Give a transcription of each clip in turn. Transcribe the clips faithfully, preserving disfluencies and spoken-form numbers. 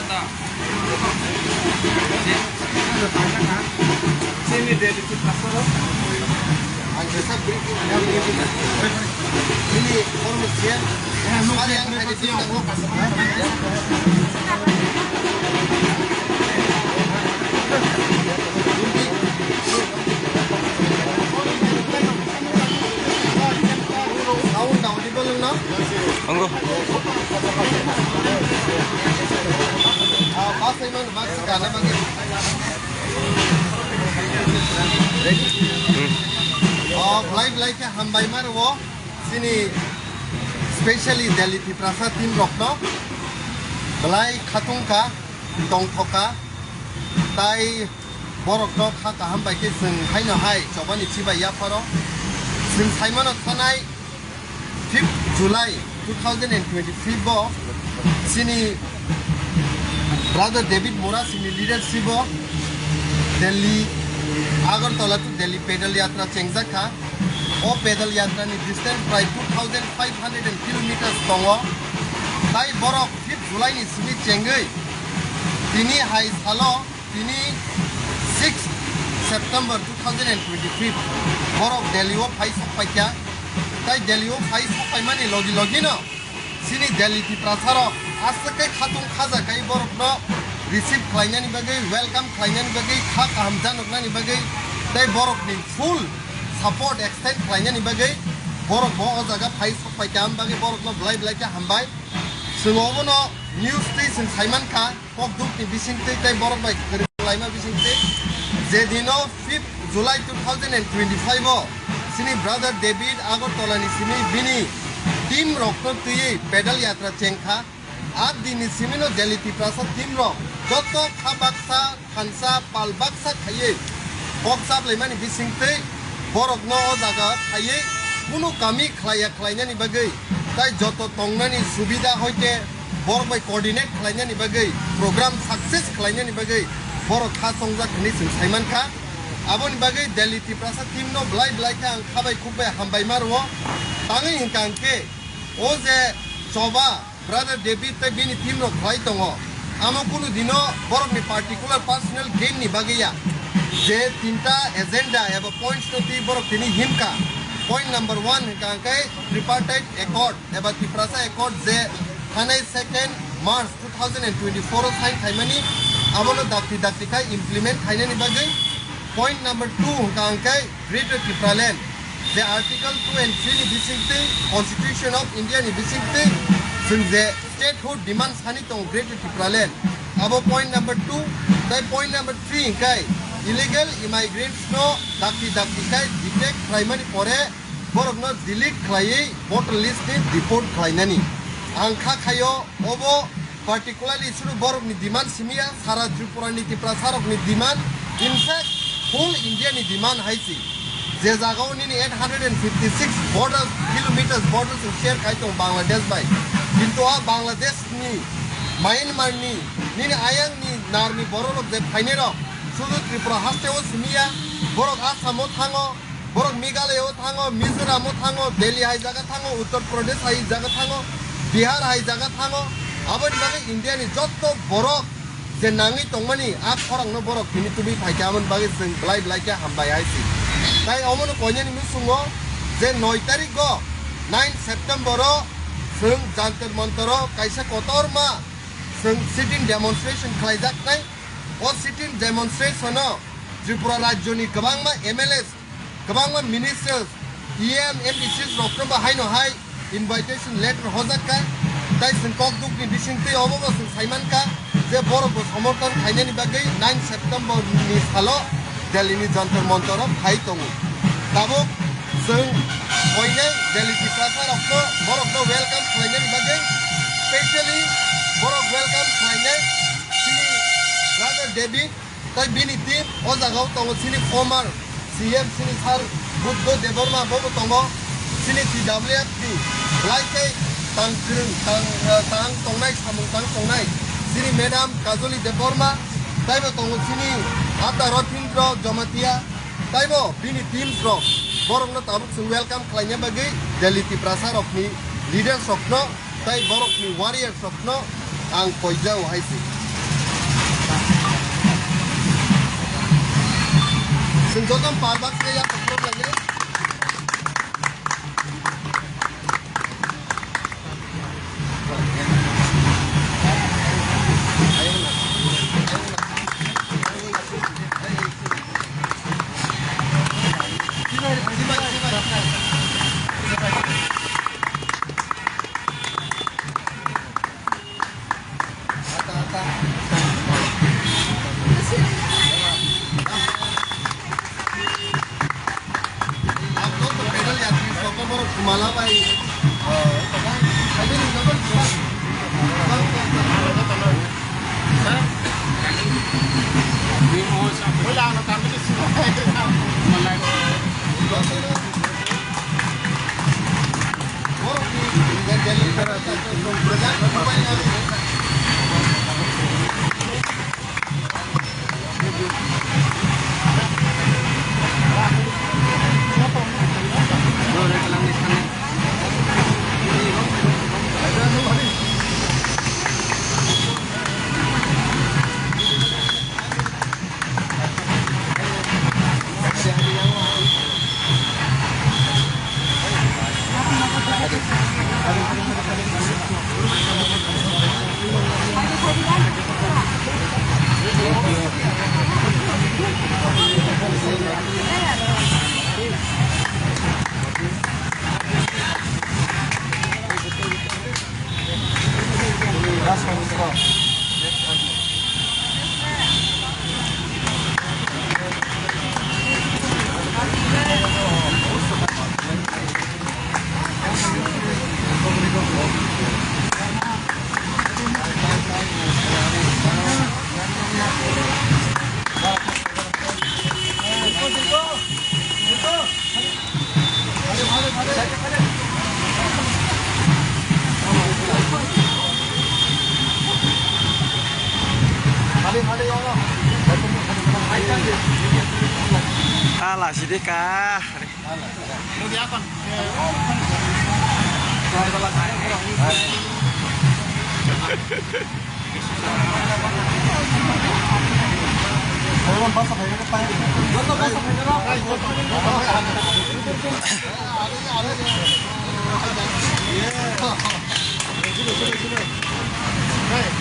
Sound audible no? Anggo. Ah, bus ai mano, bus gana bagi. Ready? Hmm. Oh, belai belai khe hambai ma rwo. Chini specially Delhi Tiprasa team rokno belai khatung kha, tongthok kha, tai borokno kha kaham bai khe chwng haino hai chobani chibai yapharo. Chwng saimano thanai fifth July two thousand and twenty-three bo chini brother David Murasingni leadership o Delhi, Agartala to Delhi pedal yatra chengjak kha. O pedal yatra ni distance prai two thousand five hundred kilometers tongo. Tai borok fifth July ni simi chengwi tini hai salo, tini sixth September two thousand and twenty-five borok Delhi o phai sok paikha. Tai Delhi o phai sok paimani logi logi no chini Delhi Tiprasa rok aswk khe khatung khaja kai borokno receive khlainani bagwi, welcome khlainani bagwi, kha kaham janoknani bagwi tei borokni full support extend khlainani bagwi borok bo o jaga phai sok paikha, am bagwi borokno belai belai khe hambai. Chwng obono news twi chwng saimankha. Kokdukni bisingtwi tei borok bai kwrwi laima bisingtwi je dino fifth July two thousand and twenty-five o chini brother David Agartala ni simi bini team rokno twiwi pedal yatra chengkha. A dinni simino Delhi Tiprasa team rok joto kha baksa, thansa, pal baksa khaiwi kok chaplaimani bisingtwi borokno o jaga phaiwi kunu kami khlaiya khlainani bagwi tai joto tongnani subida hoite borok bai coordinate khlainani bagwi, program success khlainani bagwi borok kha chongjak hinwi chwng saimankha. Aboni bagwi Delhi Tiprasa team no belai belai khe ang kha bai khuk bai hambai ma rwo. Tangwi hwnkha hwnkhe o je choba brother David tei bini team rok khlai tongo, amo kunu dino borokni particular personal gain ni bagwi ya. Je tinta agenda eba points no twi borok tini himkha. Point number one hwnkha hwnkhe tripartite accord eba Tiprasa Accord je thanai second March two thousand and twenty-four o sign khaimani, abono dakti dakti khai implement khainani bagwi. Point number two hwnkha hwnkhe Greater Tipraland, je Article two and three ni bisingtwi, Constitution of India ni bisingtwi chwng je statehood demand sani tongo Greater Tipraland, abo point number two. Tai point number three hwnkhe illegal immigrants no dakti dakti khai detect khlaimani pore borokno delete khlaiwi voter list ni deport khlainani. Ang kha khaio obo particularly suru borokni demand simiya, sara Tripura ni Tiprasa rokni demand, in fact whole India ni demand hai si. Je jagao nini eight hundred and fifty six border kilometers border se share khai tong Bangladesh bai, kintu a Bangladesh ni, Myanmar ni, nini ayang ni nar ni borok rok je phainai rok sudu Tripura haste o simiya, borok Assam o thango, borok Meghalaya o thango, Mizoram o thango, Delhi hai jaga thango, Uttar Pradesh hai jaga thango, Bihar hai jaga thango. Aboni bagwi India ni jotto borok je nangwi tongmani a khorang no borok tini tubui phaikha, aboni bagwi chwng belai belai khe hambai hai si. Tai omono koinani musungo je noi tarik o, nine September o chwng Jantar Mantar o kaisa kotorma chwng sit-in demonstration khlaijaknai. O sit-in demonstration o Tripura rajyoni kwbangma M L As, kwbangma ministers, E M, M D Cs rokno bo haino hai invitation letter hojakka. Tai chwng kokdukni bisingtwi obo bo chwng saimankha je borok bo somorthon khainani bagwi nine September ni salo Delhi ni Jantar Mantar o phai tongo. Tabuk chwng koinai Delhi Tiprasa rokno, borokno welcome khlainani bagwi, specially borok welcome khlainai chini brother David, tai bini team o jaga o tongo, chini former C M chini sir Buddha Debbarma bo bo tongo, chini T W F ni belai khe tang kwrwng, tang, tang tongnai, samung tang tongnai chini madam Kajoli Debbarma, taibo tongo chini Ata Rathindra Jamatia, taibo bini teams rok, borokno tabuk chwng welcome khlaina bagwi Delhi Tiprasa rokni leaders rokno tai borokni warriors rokno ang koijao hai se. Chwng joto pal bak se ya, problem le. Ala sidi ka.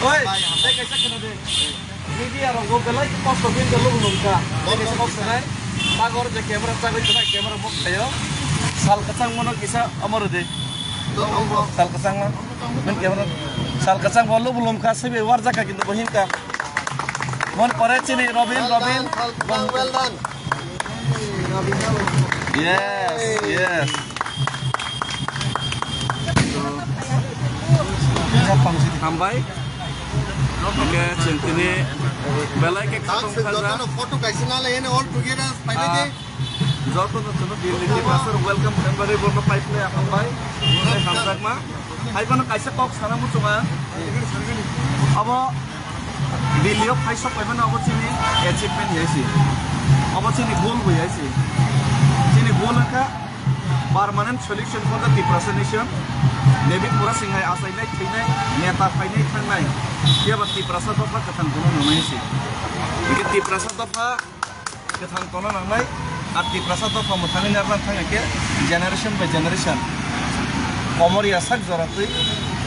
Oi, tei kaisa khna de. Media rok bo belai kosto khe lugu nung kha. Tei kaisa kok sanai. Sagor je camera chagwi tongnai, camera mok thaio. Sal kwchang mano kisa amoro de. Sal kwchang ma. Nung camera. Sal kwchang bo lugu lum kha, sebe warjak kha kintu bo hin kha. Mon pore chini Robin, Robin. Well done, Robin. Well done. Yes, yes. Hambai. Oke, chwng tini belai khe khatong khaja. Jotono photo kaisa nalai, all together, pai pai de. Ah, jotono chwngno Delhi ni pastor welcome khaimani borno pai phlai hambai. Hamjakma. Hai phano kaisa kok sana muchunga. Abo Delhi o phai sok paimano abo chini achievement hai se. Abo chini goal bo hai se. Chini goal wngkha permanent solution for the Tiprasa nation. David Murasing hai achainai, thwinai, neta phainai, thangnai. Phiya ba Tiprasa dopha kwthang kono nungnai se. Hingke Tiprasa dopha kwthang tongna nangnai, ar Tiprasa dopha mwthangwi narwkna thangya khe generation by generation komor yasak jora twi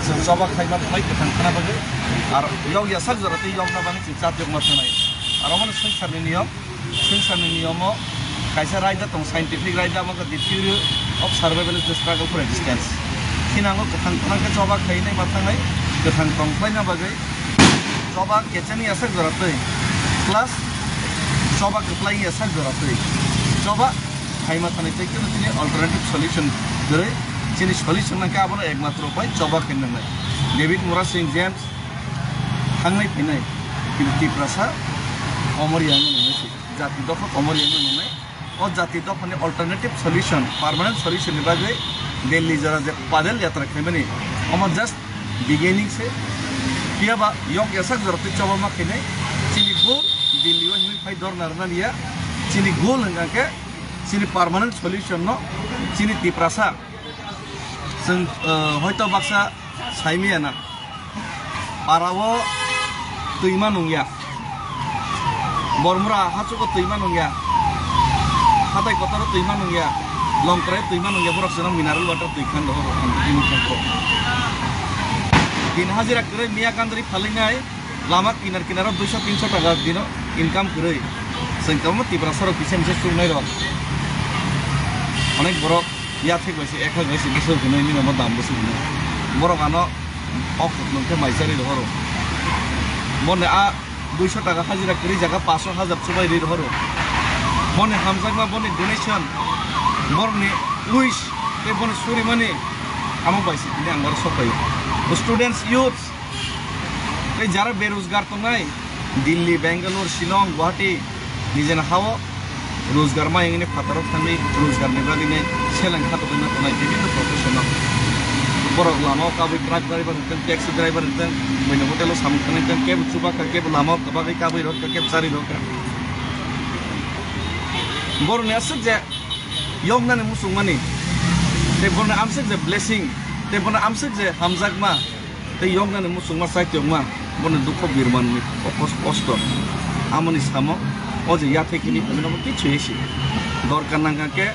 chwng choba khaima tongmai kwthang khna bagwi, ar yok yasak jora twi yokna bagwi chwng chat yokma thangnai. Ar omono swngcharni niyom, swngcharni niyomo kaisa raida tong, scientific raida, omo khe the theory of survival is the struggle for existence. Thinango kwthang khna khe choba khainai ma thangnai, kwthang tong khlaina bagwi choba kechani yasak jora twi, plus choba kwplai yasak jora twi, choba khaima thani tei kebo chini alternative solution kwrwi, chini solution nangkhe abono ekmatro upai choba khaina nangnai. David Murasing James thangnai phinai, kintu Tiprasa komor yangno nangnai se, jati dopha komor yangno nangnai. O jati dophani alternative solution, permanent solution ni bagwi Delhi jora je padal yatra khaimani, omo just beginning se. Phiya ba yok yasak jora twi choba ma khainai, chini goal Delhi o hinwi phai dorna rwna liya, chini goal hwnkha khe chini permanent solution no chini Tiprasa chwng, uh, hoito baksa saimaya na. Parao twima nungya. Bormura hachugo twima nungya. Hatai kotoro twi ma nungya, Longkrai twi ma nungya, borok chwng mineral water twi khan rohoro ang tini thangkho. Din hajira kwrwi miya gandri phalinai, lama kinar kinaro duiso tinso taka dino income kwrwi. Chwng kwbangma Tiprasa rok kisa misa chuknai rok. Onek borok yathek bai se ek hak bai se bwswk hwnwi nini omo dam bwswk hwnwi. Borok ano ok nungkhe mai chari rohoro. Boni a duiso taka hajira kwrwi jaga paanch hajar chubai rwi rohoro. Boni hamjakma, boni donation, borokni wish tei boni surimani amo bai se tini ang oro sok phaio. Students, youths, tei jara berojgar tongnai, Delhi, Bangalore, Shillong, Guwahati, nijeni hao rojgar ma wngwi phataro thangwi rojgarni bagwi seleng khatogwi tongnai bibinno professional. Borok lamao kabwi truck driver hwnkhe, taxi driver hwnkhe, buino hotel o samung tangnai hwnkhe, kebo chuba kha, kebo lamao kwbagwi kabwi rw kha, kebo chari rw kha. Borokni aswk je yoknani muchungmani, tei borokni amswk je blessing, tei borokni amswk je hamjakma, tei yoknani muchungma chaitokma, boni dukho birmanni o kos-, kosto. Amoni samo o je yathai kini hwnwi kichu esi. Dorkar nangkha khe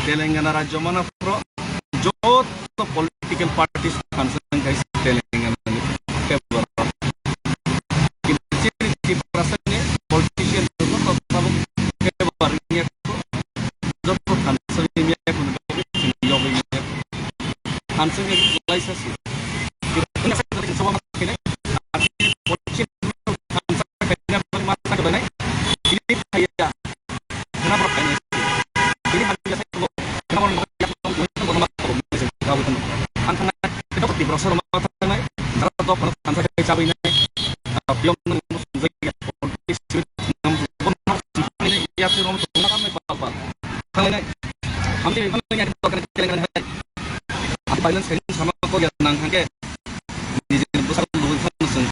Telangana rajyo mana phoro joto political parties phansa wngkha Telangana ni favor. Kintu chini Tiprasa ni politician joto tabuk favor wngya joto phansa ni miya khun yogwi. Hanseng ni laisa si. Kita sa sa sa ma kene. Ini kaya. Kenapa kaya? Ini hasil saya. Kenapa orang yang mau mau mau mau mau mau mau mau. Hanseng itu di browser mau mau mau. Cara tuh kalau hanseng saya cabai ini. Yang mau mau mau mau. Ini ya sih rom tuh nggak tahu apa. Kalau ini, kami ini yang kita akan jalan-jalan. Ang violence kaisa sama ko ya nang hangke. Di sini besar dulu sana sing.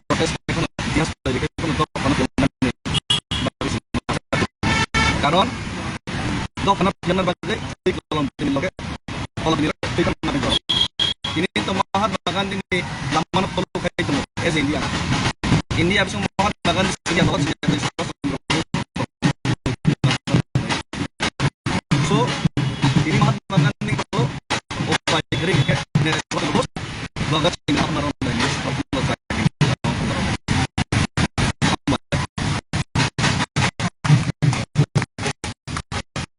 Protes ko dia sudah di ko to ko na. Karon do kana pianar bagwi twi kolom tini loge. Kolom tini twi kolom tini. Ini to Mahatma Gandhi ni lamano tolu khai tong as India. India bising Mahatma Gandhi India logo. So, ini Mahatma Gandhi ko upai kiri ke ne Bhagat Singh Mahatma